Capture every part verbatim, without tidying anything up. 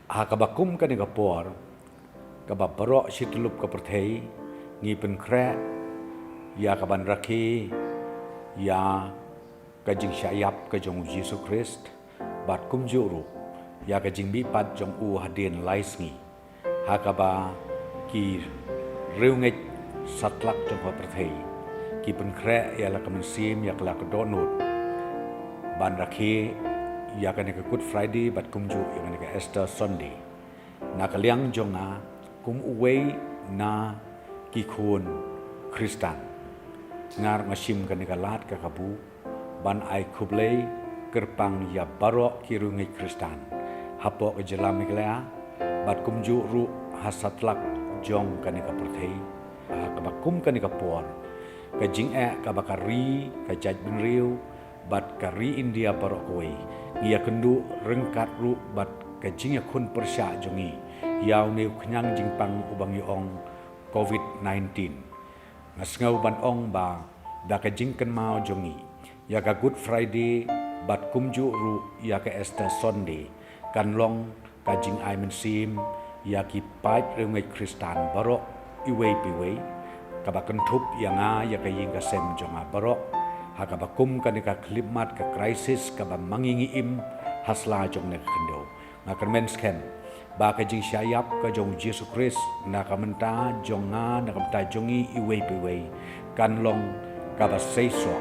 Ha kaba kum kane ka por, kaba baroh shi tyllup ka pyrthei ngi pynkhreh ïa ka ban rakhe ïa ka jingshah ïap ka jong U Jisu Khrist, bad kumjuh ruh ïa ka jingmihpat jong u hadien lai sngi, ha kaba ki riewngeit satlak jong ka pyrthei ki pynkhreh ïa la ka mynsiem, ïa ka la ka dohnud, ban rakhe ïa kane ka Good Friday bad kumjuh ïa kane ka Easter Sunday. Na ka liang jong nga kum uwei na ki khun Khristan, nga ruh nga shim kane ka lad ka kabu ban ai khublei kyrpang ïa baroh ki riewngeit Khristan hapoh ka jylla Meghalaya bad kumjuh ruh ha satlak jong kane ka pyrthei, ha kaba kum kane ka por, ka jingeh kaba ka ri, ka jaitbynriew bad ka ri India baroh kawei ngi ïakynduh ryngkat ruh bad ka jingïakhun pyrshah jong ngi ïa une u khñiang jingpang uba ngi ong Covid nineteen. Nga sngew ban ong ba da ka jingkynmaw jong ngi ïa ka Good Friday bad kumjuh ruh ïa ka Easter Sunday kan long ka jingai mynsiem ïa ki paid riewngeit Khristan baroh iwei pa iwei, kaba kynthup ïa nga, ïa ka ïing ka sem jong nga baroh, ha kaba kum kane ka khyllipmat, ka crisis kaba ma ngi ngi im ha sla jong kane ka khyndew. Nga kyrmen skhem ba ka jingshah ïap ka jong U Jisu Khrist na ka bynta jong nga, na ka bynta jong ngi iwei pa iwei, kan long kaba seisoh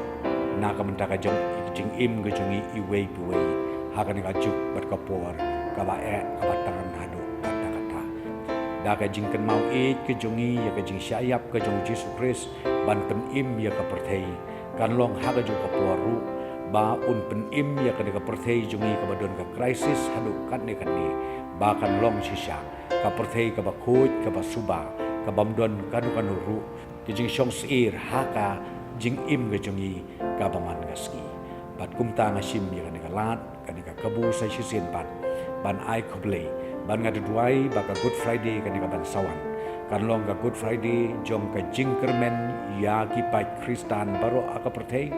na ka bynta ka jong, jingim ka jong ngi iwei pa iwei ha kane ka juk bad ka por kaba eh, kaba tan haduh katta katta. Da ka jingkynmaw ïeit ka jong ngi ïa ka jingshah ïap ka jong U Jisu Khrist ban pynim ïa ka pyrthei, kan long ha kajuh ka por ruh ba un pynim ïa kane ka pyrthei jong ngi kaba don ka crisis haduh katne katne, ba kan long shisha ka pyrthei kaba khuid, kaba suba, kabym don kano kano ruh ka jingshong syier ha ka jingim ka jong ngi kaba man ka sngi. Bad kumta nga shim ïa kane ka lad, kane ka kabu sa shisien pat ban ai khublei, bad nga duwai ba ka Good Friday kane kaban sa wan kan long ka Good Friday jong ka jingkyrmen ïa ki paid Khristan baroh ha ka pyrthei,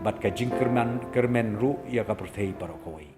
bad ka jingkyrmen, kyrmen ruh ïa ka pyrthei baroh kawei.